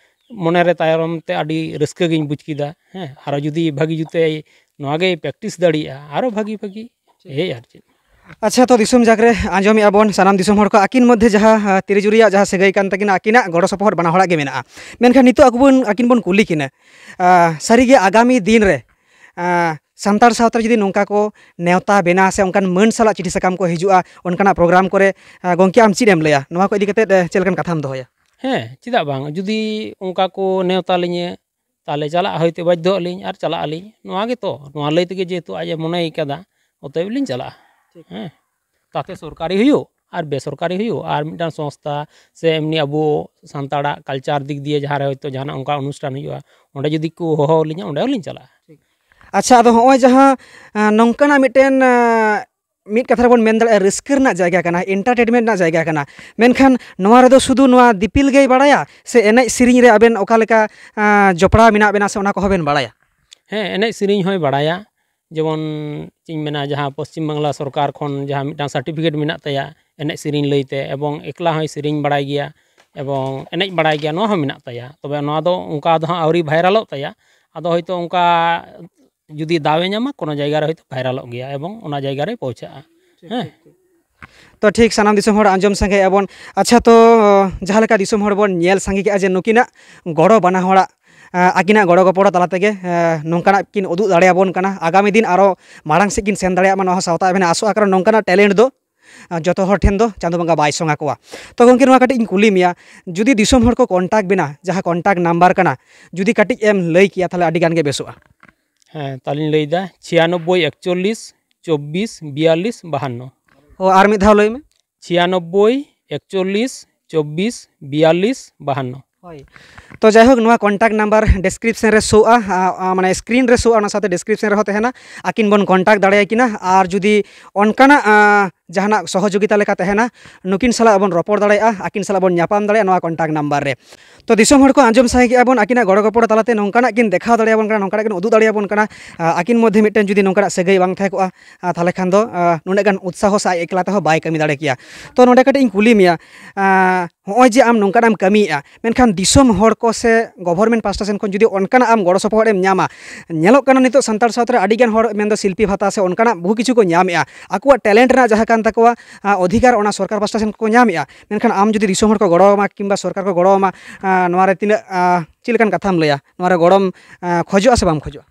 ᱢᱚᱱᱮᱨᱮ ᱛᱟᱭᱚᱢ ᱛᱮ ᱟᱹᱰᱤ ᱨᱟᱹᱥᱠᱟᱹ ᱜᱤᱧ ᱵᱩᱡᱽ ᱠᱮᱫᱟ᱾ ᱦᱮᱸ, ᱟᱨᱚ ᱡᱩᱫᱤ ᱵᱷᱟᱹᱜᱤ ᱡᱩᱛᱮ ᱱᱚᱣᱟ ᱜᱮᱭ ᱯᱨᱮᱠᱴᱤᱥ ᱫᱟᱲᱮᱭᱟᱜᱼᱟ, ᱟᱨᱚ ᱵᱷᱟᱹᱜᱤ ᱵᱷᱟᱹᱜᱤ, ᱮᱭ ᱟᱨ ᱪᱮᱫ᱾ ᱟᱪᱪᱷᱟ, ᱛᱚ ᱫᱤᱥᱚᱢ ᱡᱟᱠ ᱨᱮ ᱟᱸᱡᱚᱢᱮᱫᱼᱟ ᱵᱚᱱ, ᱥᱟᱱᱟᱢ ᱫᱤᱥᱚᱢ ᱦᱚᱲ ᱠᱚ ᱟᱹᱠᱤᱱ ᱢᱚᱫᱽᱫᱷᱮ ᱡᱟᱦᱟᱸ, ᱟᱸ, ᱛᱤᱨᱤ ᱡᱩᱨᱤᱭᱟᱜ ᱡᱟᱦᱟᱸ ᱥᱟᱹᱜᱟᱹᱭ ᱠᱟᱱ ᱛᱟᱹᱠᱤᱱᱟ, ᱟᱹᱠᱤᱱᱟᱜ ᱜᱚᱲᱚ ᱥᱚᱯᱚᱦᱚᱫ ᱵᱟᱱᱟ ᱦᱚᱲᱟᱜ ᱜᱮ ᱢᱮᱱᱟᱜᱼᱟ᱾ ᱢᱮᱱᱠᱷᱟᱱ ᱱᱤᱛᱚᱜ ᱟᱠᱚ ᱵᱚᱱ, ᱟᱹᱠᱤᱱ ᱵᱚᱱ ᱠᱩᱞᱤ ᱠᱤᱱᱟ, ᱟᱸ, ᱥᱟᱹᱨᱤᱜᱮ ᱟᱜᱟᱢᱤ ᱫᱤᱱ ᱨᱮ, ᱟᱸ, ᱥᱟᱱᱛᱟᱲ ᱥᱟᱶᱛᱟ ᱨᱮ ᱡᱩᱫᱤ ᱱᱚᱝᱠᱟ ᱠᱚ ᱱᱮᱣᱛᱟ ᱵᱮᱱᱟ ᱥᱮ ᱚᱱᱠᱟᱱ ᱢᱟᱹᱱ ᱥᱟᱞᱟᱜ ᱪᱤᱴᱷᱤ ᱥᱟᱠᱟᱢ ᱠᱚ ᱦᱤᱡᱩᱜᱼᱟ, ᱚᱱᱠᱟᱱᱟᱜ ᱯᱨᱳᱜᱨᱟᱢ ᱠᱚᱨᱮ, ᱟᱸ, ᱜᱚᱢᱠᱮ, ᱟᱢ ᱪᱮᱫ ᱮᱢ ᱞᱟᱹᱭᱟ? ᱱᱚᱣᱟ ᱠᱚ ᱤᱫᱤ ᱠᱟᱛᱮᱫ, ᱮ, ᱪᱮᱫ ᱞᱮᱠᱟᱱ ᱠᱟᱛᱷᱟᱢ ᱫᱚᱦᱚᱭᱟ? ᱦᱮᱸ, ᱪᱮᱫᱟᱜ ᱵᱟᱝ? ᱡᱩᱫᱤ ᱚᱱᱠᱟ ᱠᱚ ᱱᱮᱣᱛᱟ ᱞᱤᱧᱟᱹ, ᱛᱟᱦᱞᱮ ᱪᱟᱞᱟᱜ ᱦᱚᱭᱛᱳ ᱵᱟᱫᱽᱫᱷᱚᱜ ᱟᱹᱞᱤᱧ ᱟᱨ ᱪᱟᱞᱟᱜ ᱟᱹᱞᱤᱧ᱾ ᱱᱚᱣᱟ ᱜᱮᱛᱚ, ᱱᱚᱣᱟ ᱞᱟᱹᱭ ᱛᱮᱜᱮ ᱡᱮᱦᱮᱛᱩ ᱟᱡ ᱮ ᱢᱚᱱᱮᱭ ᱠᱟᱫᱟ, ᱚᱛᱚᱮᱵ ᱞᱤᱧ ᱪᱟᱞᱟᱜᱼᱟ᱾ ᱴᱷᱤᱠ᱾ ᱦᱮᱸ, ᱛᱟᱛᱮ ᱥᱚᱨᱠᱟᱨᱤ ᱦᱩᱭᱩᱜ ᱟᱨ ᱵᱮᱥᱚᱨᱠᱟᱨᱤ ᱦᱩᱭᱩᱜ, ᱟᱨ ᱢᱤᱫᱴᱟᱝ ᱥᱚᱝᱥᱛᱷᱟ ᱥᱮ ᱮᱢᱱᱤ ᱟᱵᱚ ᱥᱟᱱᱛᱟᱲᱟᱜ ᱠᱟᱞᱪᱟᱨ ᱫᱤᱠ ᱫᱤᱭᱮ ᱡᱟᱦᱟᱸ ᱨᱮ ᱦᱚᱭᱛᱳ ᱡᱟᱦᱟᱱᱟᱜ ᱚᱱᱠᱟ ᱚᱱᱩᱥᱴᱷᱟᱱ ᱦᱩᱭᱩᱜᱼᱟ, ᱚᱸᱰᱮ ᱡᱩᱫᱤ ᱠᱚ ᱦᱚᱦᱚ ᱟᱹᱞᱤᱧᱟ, ᱚᱸᱰᱮ ᱦᱚᱸᱞᱤᱧ ᱪᱟᱞᱟᱜᱼᱟ᱾ ᱟᱪᱪᱷᱟ, ᱟᱫᱚ ᱦᱚᱸᱜᱼᱚᱭ ᱡᱟᱦᱟᱸ, ᱟᱸ, ᱱᱚᱝᱠᱟᱱᱟᱜ ᱢᱤᱫᱴᱮᱱ, ᱟᱸ, ᱢᱤᱫ ᱠᱟᱛᱷᱟ ᱨᱮᱵᱚᱱ ᱢᱮᱱ ᱫᱟᱲᱮᱭᱟᱜᱼᱟ, ᱨᱟᱹᱥᱠᱟᱹ ᱨᱮᱱᱟᱜ ᱡᱟᱭᱜᱟ ᱠᱟᱱᱟ, ᱮᱱᱴᱟᱨᱴᱮᱱᱢᱮᱱᱴ ᱨᱮᱱᱟᱜ ᱡᱟᱭᱜᱟ ᱠᱟᱱᱟ, ᱢᱮᱱᱠᱷᱟᱱ ᱱᱚᱣᱟ ᱨᱮᱫᱚ ᱥᱩᱫᱷᱩ ᱱᱚᱣᱟ ᱫᱤᱯᱤᱞ ᱜᱮᱭ ᱵᱟᱲᱟᱭᱟ ᱥᱮ ᱮᱱᱮᱡ ᱥᱮᱨᱮᱧ ᱨᱮ ᱟᱵᱮᱱ ᱚᱠᱟ ᱞᱮᱠᱟ, ᱟᱸ, ᱡᱚᱯᱲᱟᱣ ᱢᱮᱱᱟᱜ ᱵᱮᱱᱟ ᱥᱮ ᱚᱱᱟ ᱠᱚᱦᱚᱸ ᱵᱮᱱ ᱵᱟᱲᱟᱭᱟ? ᱦᱮᱸ, ᱮᱱᱮᱡ ᱥᱮᱨᱮᱧ ᱦᱚᱸᱭ ᱵᱟᱲᱟᱭᱟ᱾ ᱡᱮᱢᱚᱱ ᱪᱮᱫ ᱤᱧ ᱢᱮᱱᱟ, ᱡᱟᱦᱟᱸ ᱯᱚᱥᱪᱤᱢ ᱵᱟᱝᱞᱟ ᱥᱚᱨᱠᱟᱨ ᱠᱷᱚᱱ ᱡᱟᱦᱟᱸ ᱢᱤᱫᱴᱟᱝ ᱥᱟᱨᱴᱤᱯᱷᱤᱠᱮᱴ ᱢᱮᱱᱟᱜ ᱛᱟᱭᱟ ᱮᱱᱮᱡ ᱥᱮᱨᱮᱧ ᱞᱟᱹᱭᱛᱮ, ᱮᱵᱚᱝ ᱮᱠᱞᱟ ᱦᱚᱸᱭ ᱥᱮᱨᱮᱧ ᱵᱟᱲᱟᱭ ᱜᱮᱭᱟ ᱮᱵᱚᱝ ᱮᱱᱮᱡ ᱵᱟᱲᱟᱭ ᱜᱮᱭᱟ, ᱱᱚᱣᱟ ᱦᱚᱸ ᱢᱮᱱᱟᱜ ᱛᱟᱭᱟ᱾ ᱛᱚᱵᱮ ᱱᱚᱣᱟ ᱫᱚ ᱚᱱᱠᱟ ᱫᱚ ᱦᱟᱸᱜ ᱟᱹᱣᱨᱤ ᱵᱷᱟᱭᱨᱟᱞᱚᱜ ᱛᱟᱭᱟ᱾ ᱟᱫᱚ ᱦᱚᱭᱛᱳ ᱚᱱᱠᱟ ᱡᱩᱫᱤ ᱫᱟᱣ ᱮ ᱧᱟᱢᱟ, ᱠᱳᱱᱳ ᱡᱟᱭᱜᱟ ᱨᱮ ᱦᱚᱭᱛᱳ ᱵᱷᱟᱭᱨᱟᱞᱚᱜ ᱜᱮᱭᱟ ᱮᱵᱚᱝ ᱚᱱᱟ ᱡᱟᱭᱜᱟ ᱨᱮᱭ ᱯᱳᱣᱪᱷᱟᱜᱼᱟ᱾ ᱦᱮᱸ᱾ ᱛᱚ ᱴᱷᱤᱠ, ᱥᱟᱱᱟᱢ ᱫᱤᱥᱚᱢ ᱦᱚᱲ ᱟᱸᱡᱚᱢ ᱥᱟᱸᱜᱮᱭᱮᱫᱼᱟ ᱵᱚᱱ᱾ ᱟᱪᱪᱷᱟ, ᱛᱚ ᱡᱟᱦᱟᱸ ᱞᱮᱠᱟ ᱫᱤᱥᱚᱢ ᱦᱚᱲ ᱵᱚᱱ ᱧᱮᱞ ᱥᱟᱸᱜᱮ ᱠᱮᱫᱼᱟ ᱡᱮ ᱱᱩᱠᱤᱱᱟᱜ ᱜᱚᱲᱚ ᱵᱟᱱᱟ ᱦᱚᱲᱟᱜ, ᱟᱸ, ᱟᱹᱠᱤᱱᱟᱜ ᱜᱚᱲᱚ ᱜᱚᱯᱚᱲᱚ ᱛᱟᱞᱟ ᱛᱮᱜᱮ, ᱟᱸ, ᱱᱚᱝᱠᱟᱱᱟᱜ ᱠᱤᱱ ᱩᱫᱩᱜ ᱫᱟᱲᱮᱭᱟᱵᱚᱱ ᱠᱟᱱᱟ᱾ ᱟᱜᱟᱢᱤ ᱫᱤᱱ ᱟᱨᱚ ᱢᱟᱲᱟᱝ ᱥᱮᱫ ᱠᱤᱱ ᱥᱮᱱ ᱫᱟᱲᱮᱭᱟᱜ ᱢᱟ, ᱱᱚᱣᱟ ᱦᱚᱸ ᱥᱟᱶᱛᱟ ᱟᱵᱮᱱᱟᱜ ᱟᱥᱚᱜᱼᱟ, ᱠᱟᱨᱚᱱ ᱱᱚᱝᱠᱟᱱᱟᱜ ᱴᱮᱞᱮᱱᱴ ᱫᱚ, ᱟᱸ, ᱡᱚᱛᱚ ᱦᱚᱲ ᱴᱷᱮᱱ ᱫᱚ ᱪᱟᱸᱫᱳ ᱵᱚᱸᱜᱟ ᱵᱟᱭ ᱥᱚᱝ ᱟᱠᱚᱣᱟ᱾ ᱛᱚ ᱜᱚᱢᱠᱮ, ᱱᱚᱣᱟ ᱠᱟᱹᱴᱤᱡ ᱤᱧ ᱠᱩᱞᱤ ᱢᱮᱭᱟ, ᱡᱩᱫᱤ ᱫᱤᱥᱚᱢ ᱦᱚᱲ ᱠᱚ ᱠᱚᱱᱴᱟᱠᱴ ᱵᱮᱱᱟ, ᱡᱟᱦᱟᱸ ᱠᱚᱱᱴᱟᱠᱴ ᱱᱟᱢᱵᱟᱨ ᱠᱟᱱᱟ, ᱡᱩᱫᱤ ᱠᱟᱹᱴᱤᱡ ᱮᱢ ᱞᱟᱹᱭ ᱠᱮᱭᱟ, ᱛᱟᱦᱚᱞᱮ ᱟᱹᱰᱤ ᱜᱟᱱ ᱜᱮ ᱵᱮᱥᱚᱜᱼᱟ᱾ ᱦᱮᱸ, ᱛᱟᱦᱚᱞᱮᱧ ᱞᱟᱹᱭᱫᱟ, ᱪᱷᱤᱭᱟᱱᱚᱵᱵᱳᱭ ᱮᱠᱪᱚᱞᱞᱤᱥ ᱪᱚᱵᱵᱤᱥ ᱵᱤᱭᱟᱞᱞᱤᱥ ᱵᱟᱦᱟᱱᱱᱚ᱾ ᱚ, ᱟᱨ ᱢᱤᱫ ᱫᱷᱟᱣ ᱞᱟᱹᱭ ᱢᱮ᱾ ᱪᱷᱤᱭᱟᱱᱚᱵᱵᱳᱭ ᱮᱠᱪᱚᱞᱞᱤᱥ ᱪᱚᱵᱵᱤᱥ ᱵᱤᱭᱟᱞᱞᱤᱥ ᱵᱟᱦᱟᱱᱱᱚ᱾ ᱦᱳᱭ᱾ ᱛᱚ ᱡᱟᱭᱦᱳᱠ, ᱱᱚᱣᱟ contact number description ᱨᱮ ᱥᱳᱜᱼᱟ, ᱟ, ᱟ, ᱢᱟᱱᱮ screen ᱨᱮ ᱥᱳᱜᱼᱟ, ᱚᱱᱟ ᱥᱟᱶᱛᱮ description ᱨᱮᱦᱚᱸ ᱛᱟᱦᱮᱱᱟ᱾ ᱟᱹᱠᱤᱱ ᱵᱚᱱ contact ᱫᱟᱲᱮᱭᱟᱠᱤᱱᱟ᱾ ᱟᱨ ᱡᱩᱫᱤ ᱚᱱᱠᱟᱱᱟᱜ, ᱟ, ᱡᱟᱦᱟᱱᱟᱜ ᱥᱚᱦᱚᱡᱳᱜᱤᱛᱟ ᱞᱮᱠᱟ ᱛᱟᱦᱮᱱᱟ, ᱱᱩᱠᱤᱱ ᱥᱟᱞᱟᱜ ᱵᱚᱱ ᱨᱚᱯᱚᱲ ᱫᱟᱲᱮᱭᱟᱜᱼᱟ, ᱟᱹᱠᱤᱱ ᱥᱟᱞᱟᱜ ᱵᱚᱱ ᱧᱟᱯᱟᱢ ᱫᱟᱲᱮᱭᱟᱜᱼᱟ ᱱᱚᱣᱟ contact number ᱨᱮ᱾ ᱛᱚ ᱫᱤᱥᱚᱢ ᱦᱚᱲ ᱠᱚ, ᱟᱸᱡᱚᱢ ᱥᱟᱸᱜᱮ ᱠᱮᱜᱼᱟ ᱵᱚᱱ, ᱟᱹᱠᱤᱱᱟᱜ ᱜᱚᱲᱚ ᱜᱚᱯᱚᱲᱚ ᱛᱟᱞᱟᱛᱮ ᱱᱚᱝᱠᱟᱱᱟᱜ ᱠᱤᱱ ᱫᱮᱠᱷᱟᱣ ᱫᱟᱲᱮᱭᱟᱵᱚᱱ ᱠᱟᱱᱟ, ᱱᱚᱝᱠᱟᱱᱟᱜ ᱠᱤᱱ ᱩᱫᱩᱜ ᱫᱟᱲᱮᱭᱟᱵᱚᱱ ᱠᱟᱱᱟ᱾ ᱟ, ᱟᱹᱠᱤᱱ ᱢᱚᱫᱽᱫᱷᱮ ᱢᱤᱫᱴᱮᱱ ᱡᱩᱫᱤ ᱱᱚᱝᱠᱟᱱᱟᱜ ᱥᱟᱹᱜᱟᱹᱭ ᱵᱟᱝ ᱛᱟᱦᱮᱸ ᱠᱚᱜᱼᱟ, ᱟ, ᱛᱟᱦᱚᱞᱮ ᱠᱷᱟᱱ ᱫᱚ, ᱟ, ᱱᱩᱱᱟᱹᱜ ᱜᱟᱱ ᱩᱛᱥᱟᱦᱚ ᱥᱮ ᱟᱡ ᱮᱠᱞᱟ ᱛᱮᱦᱚᱸ ᱵᱟᱭ ᱠᱟᱹᱢᱤ ᱫᱟᱲᱮ ᱠᱮᱭᱟ᱾ ᱛᱚ ᱱᱚᱰᱮ ᱠᱟᱹᱴᱤᱡ ᱤᱧ ᱠᱩᱞᱤ ᱢᱮᱭᱟ, ᱟ, ᱦᱚᱸᱜᱼᱚᱭ ᱡᱮ ᱟᱢ ᱱᱚᱝᱠᱟᱱᱟᱜ ᱮᱢ ᱠᱟᱹᱢᱤᱭᱮᱫᱼᱟ, ᱢᱮᱱᱠᱷᱟᱱ ᱫᱤᱥᱚᱢ ᱦᱚᱲ ᱠᱚ ᱥᱮ government ᱯᱟᱥᱴᱟ ᱥᱮᱱ ᱠᱷᱚᱱ ᱡᱩᱫᱤ ᱚᱱᱠᱟᱱᱟᱜ ᱟᱢ ᱜᱚᱲᱚ ᱥᱚᱯᱚᱦᱚᱫ ᱮᱢ ᱧᱟᱢᱟ, ᱧᱮᱞᱚᱜ ᱠᱟᱱᱟ ᱱᱤᱛᱚᱜ ᱥᱟᱱᱛᱟᱲ ᱥᱟᱶᱛᱟ ᱨᱮ ᱟᱹᱰᱤᱜᱟᱱ ᱦᱚᱲ, ᱢᱮᱱᱫᱚ ᱥᱤᱞᱯᱤ ᱵᱷᱟᱛᱟ ᱥᱮ ᱚᱱᱠᱟᱱᱟᱜ ᱵᱚᱦᱩ ᱠᱤᱪᱷᱩ ᱠᱚ ᱧᱟᱢᱮᱫᱼᱟ, ᱟᱠᱚᱣᱟᱜ talent ᱨᱮᱱᱟᱜ ᱡᱟᱦᱟᱸ ᱠᱟᱱ ᱛᱟᱠᱚᱣᱟ, ᱟ, ᱚᱫᱷᱤᱠᱟᱨ ᱚᱱᱟ ᱥᱚᱨᱠᱟᱨ ᱯᱟᱥᱴᱟ ᱥᱮᱱ ᱠᱚ ᱧᱟᱢᱮᱫᱼᱟ, ᱢᱮᱱᱠᱷᱟᱱ ᱟᱢ ᱡᱩᱫᱤ ᱫᱤᱥᱚᱢ ᱦᱚᱲ ᱠᱚ ᱜᱚᱲᱚ ᱟᱢᱟ ᱠᱤᱝᱵᱟ ᱥᱚᱨᱠᱟᱨ ᱠᱚ ᱜᱚᱲᱚ ᱟᱢᱟ, ᱟ, ᱱᱚᱣᱟ ᱨᱮ ᱛᱤᱱᱟᱹᱜ, ᱟ, ᱪᱮᱫ ᱞᱮᱠᱟᱱ ᱠᱟᱛᱷᱟᱢ ᱞᱟᱹᱭᱟ, ᱱᱚᱣᱟ ᱨᱮ ᱜᱚᱲᱚᱢ, ᱟ, ᱠᱷᱚᱡᱚᱜᱼᱟ ᱥᱮ ᱵᱟᱢ ᱠᱷᱚᱡᱚᱜᱼᱟ?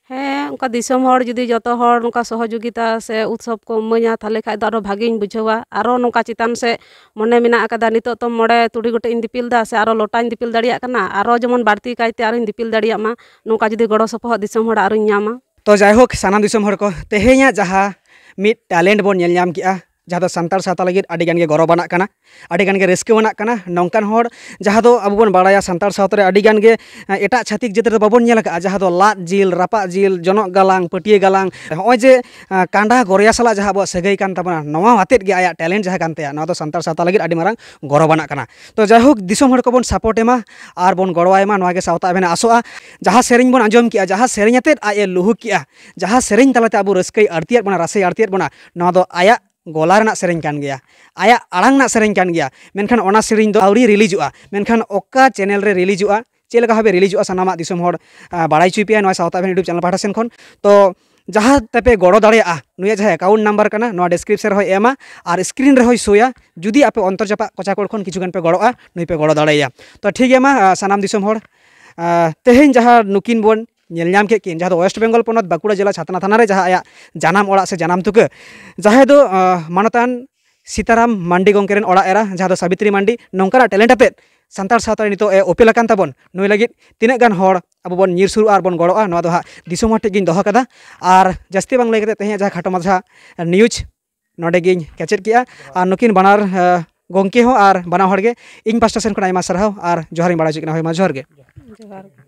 ᱦᱮᱸ, ᱚᱱᱠᱟ ᱫᱤᱥᱚᱢ ᱦᱚᱲ ᱡᱩᱫᱤ ᱡᱚᱛᱚ ᱦᱚᱲ ᱱᱚᱝᱠᱟ ᱥᱚᱦᱚᱡᱳᱜᱤᱛᱟ ᱥᱮ ᱩᱛᱥᱚᱵ ᱠᱚ ᱤᱢᱟᱹᱧᱟ, ᱛᱟᱦᱚᱞᱮ ᱠᱷᱟᱡ ᱫᱚ ᱟᱨᱚ ᱵᱷᱟᱜᱮᱧ ᱵᱩᱡᱷᱟᱹᱣᱟ᱾ ᱟᱨᱚ ᱱᱚᱝᱠᱟ ᱪᱮᱛᱟᱱ ᱥᱮᱫ ᱢᱚᱱᱮ ᱢᱮᱱᱟᱜ ᱟᱠᱟᱫᱟ᱾ ᱱᱤᱛᱚᱜ ᱛᱚ ᱢᱚᱬᱮ ᱛᱩᱲᱤ ᱜᱚᱴᱮᱡ ᱤᱧ ᱫᱤᱯᱤᱞ ᱫᱟ, ᱥᱮ ᱟᱨᱚ ᱞᱚᱴᱟᱧ ᱫᱤᱯᱤᱞ ᱫᱟᱲᱮᱭᱟᱜ ᱠᱟᱱᱟ, ᱟᱨᱚ ᱡᱮᱢᱚᱱ ᱵᱟᱹᱲᱛᱤ ᱠᱟᱭᱛᱮ ᱟᱨᱚᱧ ᱫᱤᱯᱤᱞ ᱫᱟᱲᱮᱭᱟᱜ ᱢᱟ, ᱱᱚᱝᱠᱟ ᱡᱩᱫᱤ ᱜᱚᱲᱚ ᱥᱚᱯᱚᱦᱚᱫ ᱫᱤᱥᱚᱢ ᱦᱚᱲᱟᱜ ᱟᱨᱚᱧ ᱧᱟᱢᱟ᱾ ᱛᱚ ᱡᱟᱭᱦᱳᱠ, ᱥᱟᱱᱟᱢ ᱫᱤᱥᱚᱢ ᱦᱚᱲ ᱠᱚ, ᱛᱮᱦᱮᱧᱟᱜ ᱡᱟᱦᱟᱸ ᱢᱤᱫ talent ᱵᱚᱱ ᱧᱮᱞ ᱧᱟᱢ ᱠᱮᱜᱼᱟ, ᱡᱟᱦᱟᱸ ᱫᱚ ᱥᱟᱱᱛᱟᱲ ᱥᱟᱶᱛᱟ ᱞᱟᱹᱜᱤᱫ ᱟᱹᱰᱤ ᱜᱟᱱ ᱜᱮ ᱜᱚᱨᱚᱵᱟᱱᱟᱜ ᱠᱟᱱᱟ, ᱟᱹᱰᱤ ᱜᱟᱱ ᱜᱮ ᱨᱟᱹᱥᱠᱟᱹᱣᱟᱱᱟᱜ ᱠᱟᱱᱟ᱾ ᱱᱚᱝᱠᱟᱱ ᱦᱚᱲ, ᱡᱟᱦᱟᱸ ᱫᱚ ᱟᱵᱚ ᱵᱚᱱ ᱵᱟᱲᱟᱭᱟ ᱥᱟᱱᱛᱟᱲ ᱥᱟᱶᱛᱟ ᱨᱮ ᱟᱹᱰᱤ ᱜᱟᱱ ᱜᱮ, ᱮ, ᱮᱴᱟᱜ ᱪᱷᱟᱹᱛᱤᱠ ᱡᱟᱹᱛ ᱨᱮᱫᱚ ᱵᱟᱵᱚᱱ ᱧᱮᱞ ᱟᱠᱟᱫᱼᱟ, ᱡᱟᱦᱟᱸ ᱫᱚ ᱞᱟᱫ ᱡᱤᱞ, ᱨᱟᱯᱟᱜ ᱡᱤᱞ, ᱡᱚᱱᱚᱜ ᱜᱟᱞᱟᱝ, ᱯᱟᱹᱴᱭᱟᱹ ᱜᱟᱞᱟᱝ, ᱱᱚᱜᱼᱚᱭ ᱡᱮ, ᱮ, ᱠᱟᱸᱰᱟ ᱜᱚᱨᱭᱟ ᱥᱟᱞᱟᱜ ᱡᱟᱦᱟᱸ ᱟᱵᱚᱣᱟᱜ ᱥᱟᱹᱜᱟᱹᱭ ᱠᱟᱱ ᱛᱟᱵᱚᱱᱟ, ᱱᱚᱣᱟ ᱟᱛᱮᱫ ᱜᱮ ᱟᱭᱟᱜ talent ᱡᱟᱦᱟᱸ ᱠᱟᱱ ᱛᱟᱭᱟ, ᱱᱚᱣᱟ ᱫᱚ ᱥᱟᱱᱛᱟᱲ ᱥᱟᱶᱛᱟ ᱞᱟᱹᱜᱤᱫ ᱟᱹᱰᱤ ᱢᱟᱨᱟᱝ ᱜᱚᱨᱚᱵᱟᱱᱟᱜ ᱠᱟᱱᱟ᱾ ᱛᱚ ᱡᱟᱭᱦᱳᱠ, ᱫᱤᱥᱚᱢ ᱦᱚᱲ ᱠᱚᱵᱚᱱ support ᱮᱢᱟ ᱟᱨ ᱵᱚᱱ ᱜᱚᱲᱚᱣᱟᱭ ᱢᱟ, ᱱᱚᱣᱟ ᱜᱮ ᱥᱟᱶᱛᱟ ᱟᱵᱮᱱᱟᱜ ᱟᱥᱚᱜᱼᱟ᱾ ᱡᱟᱦᱟᱸ ᱥᱮᱨᱮᱧ ᱵᱚᱱ ᱟᱸᱡᱚᱢ ᱠᱮᱜᱼᱟ, ᱡᱟᱦᱟᱸ ᱥᱮᱨᱮᱧ ᱟᱛᱮᱫ ᱟᱡ ᱮ ᱞᱩᱦᱩᱠ ᱠᱮᱜᱼᱟ, ᱡᱟᱦᱟᱸ ᱥᱮᱨᱮᱧ ᱛᱟᱞᱟᱛᱮ ᱟᱵᱚ ᱨᱟᱹᱥᱠᱟᱹᱭ ᱟᱹᱲᱛᱤᱭᱟᱫ ᱵᱚᱱᱟ, ᱨᱟᱥᱮᱭ ᱟᱹᱲᱛᱤᱭᱟᱫ ᱵᱚᱱᱟ, ᱱᱚᱣᱟ ᱫᱚ ᱟᱭᱟᱜ ᱜᱚᱞᱟ ᱨᱮᱱᱟᱜ ᱥᱮᱨᱮᱧ ᱠᱟᱱ ᱜᱮᱭᱟ, ᱟᱭᱟᱜ ᱟᱲᱟᱝ ᱨᱮᱱᱟᱜ ᱥᱮᱨᱮᱧ ᱠᱟᱱ ᱜᱮᱭᱟ, ᱢᱮᱱᱠᱷᱟᱱ ᱚᱱᱟ ᱥᱮᱨᱮᱧ ᱫᱚ ᱟᱹᱣᱨᱤ releaseᱚᱜᱼᱟ᱾ ᱢᱮᱱᱠᱷᱟᱱ ᱚᱠᱟ channel ᱨᱮ releaseᱚᱜᱼᱟ, ᱪᱮᱫ ᱞᱮᱠᱟ ᱵᱷᱟᱵᱮ releaseᱚᱜᱼᱟ, ᱥᱟᱱᱟᱢᱟᱜ ᱫᱤᱥᱚᱢ ᱦᱚᱲ, ᱟ, ᱵᱟᱲᱟᱭ ᱦᱚᱪᱚᱭ ᱯᱮᱭᱟ ᱱᱚᱣᱟ ᱥᱟᱶᱛᱟ ᱟᱵᱮᱱ YouTube channel ᱯᱟᱦᱴᱟ ᱥᱮᱱ ᱠᱷᱚᱱ᱾ ᱛᱚ ᱡᱟᱦᱟᱸ ᱛᱮᱯᱮ ᱜᱚᱲᱚ ᱫᱟᱲᱮᱭᱟᱜᱼᱟ, ᱱᱩᱭᱟᱜ ᱡᱟᱦᱟᱸ account number ᱠᱟᱱᱟ, ᱱᱚᱣᱟ description ᱨᱮᱦᱚᱸᱭ ᱮᱢᱟ ᱟᱨ screen ᱨᱮᱦᱚᱸᱭ ᱥᱳᱭᱟ᱾ ᱡᱩᱫᱤ ᱟᱯᱮ ᱚᱱᱛᱚᱨ ᱡᱟᱯᱟᱜ ᱠᱚᱪᱟ ᱠᱚᱲ ᱠᱷᱚᱱ ᱠᱤᱪᱷᱩ ᱜᱟᱱ ᱯᱮ ᱜᱚᱲᱚᱜᱼᱟ, ᱱᱩᱭ ᱯᱮ ᱜᱚᱲᱚ ᱫᱟᱲᱮᱭᱟᱭᱟ᱾ ᱛᱚ ᱴᱷᱤᱠ ᱜᱮᱭᱟ, ᱢᱟ, ᱟ, ᱥᱟᱱᱟᱢ ᱫᱤᱥᱚᱢ ᱦᱚᱲ, ᱟ, ᱛᱮᱦᱮᱧ ᱡᱟᱦᱟᱸ ᱱᱩᱠᱤᱱ ᱵᱚᱱ ᱧᱮᱞ ᱧᱟᱢ ᱠᱮᱫ ᱠᱤᱱ, ᱡᱟᱦᱟᱸ ᱫᱚ West Bengal ᱯᱚᱱᱚᱛ ᱵᱟᱸᱠᱩᱲᱟ ᱡᱮᱞᱟ ᱪᱷᱟᱛᱱᱟ ᱛᱷᱟᱱᱟ ᱨᱮ ᱡᱟᱦᱟᱸ ᱟᱭᱟᱜ ᱡᱟᱱᱟᱢ ᱚᱲᱟᱜ ᱥᱮ ᱡᱟᱱᱟᱢ ᱛᱩᱠᱟᱹ, ᱡᱟᱦᱟᱸᱭ ᱫᱚ, ᱟ, ᱢᱟᱱᱚᱛᱟᱱ ᱥᱤᱛᱟᱨᱟᱢ ᱢᱟᱱᱰᱤ ᱜᱚᱢᱠᱮ ᱨᱮᱱ ᱚᱲᱟᱜ ᱮᱨᱟ, ᱡᱟᱦᱟᱸ ᱫᱚ ᱥᱟᱵᱤᱛᱨᱤ ᱢᱟᱱᱰᱤ, ᱱᱚᱝᱠᱟᱱᱟᱜ talent ᱟᱛᱮᱫ ᱥᱟᱱᱛᱟᱲ ᱥᱟᱶᱛᱟ ᱨᱮ ᱱᱤᱛᱚᱜ ᱮ ᱩᱯᱮᱞ ᱟᱠᱟᱱ ᱛᱟᱵᱚᱱ, ᱱᱩᱭ ᱞᱟᱹᱜᱤᱫ ᱛᱤᱱᱟᱹᱜ ᱜᱟᱱ ᱦᱚᱲ ᱟᱵᱚ ᱵᱚᱱ ᱧᱤᱨ ᱥᱩᱨᱩᱜᱼᱟ ᱟᱨ ᱵᱚᱱ ᱜᱚᱲᱚᱜᱼᱟ, ᱱᱚᱣᱟ ᱫᱚ ᱦᱟᱸᱜ ᱫᱤᱥᱚᱢ ᱦᱚᱲ ᱴᱷᱮᱱ ᱜᱤᱧ ᱫᱚᱦᱚ ᱠᱟᱫᱟ᱾ ᱟᱨ ᱡᱟᱹᱥᱛᱤ ᱵᱟᱝ ᱞᱟᱹᱭ ᱠᱟᱛᱮ ᱛᱮᱦᱮᱧᱟᱜ ᱡᱟᱦᱟᱸ ᱠᱷᱟᱴᱚ ᱢᱟᱪᱷᱟ news ᱱᱚᱰᱮ ᱜᱤᱧ ᱠᱮᱪᱮᱫ ᱠᱮᱜᱼᱟ᱾ ᱟᱨ ᱱᱩᱠᱤᱱ ᱵᱟᱱᱟᱨ ᱜᱚᱢᱠᱮ ᱦᱚᱸ ᱟᱨ ᱵᱟᱱᱟ ᱦᱚᱲ ᱜᱮ ᱤᱧ ᱯᱟᱥᱴᱟ ᱥᱮᱱ ᱠᱷᱚᱱ ᱟᱭᱢᱟ ᱥᱟᱨᱦᱟᱣ ᱟᱨ ᱡᱚᱦᱟᱨ ᱤᱧ ᱵᱟᱲᱟᱭ ᱦᱚᱪᱚᱭᱮᱫ ᱠᱟᱱᱟ᱾ ᱦᱳᱭ, ᱢᱟ ᱡᱚᱦᱟᱨ ᱜᱮ᱾ ᱡᱚᱦᱟᱨ ᱜᱮ᱾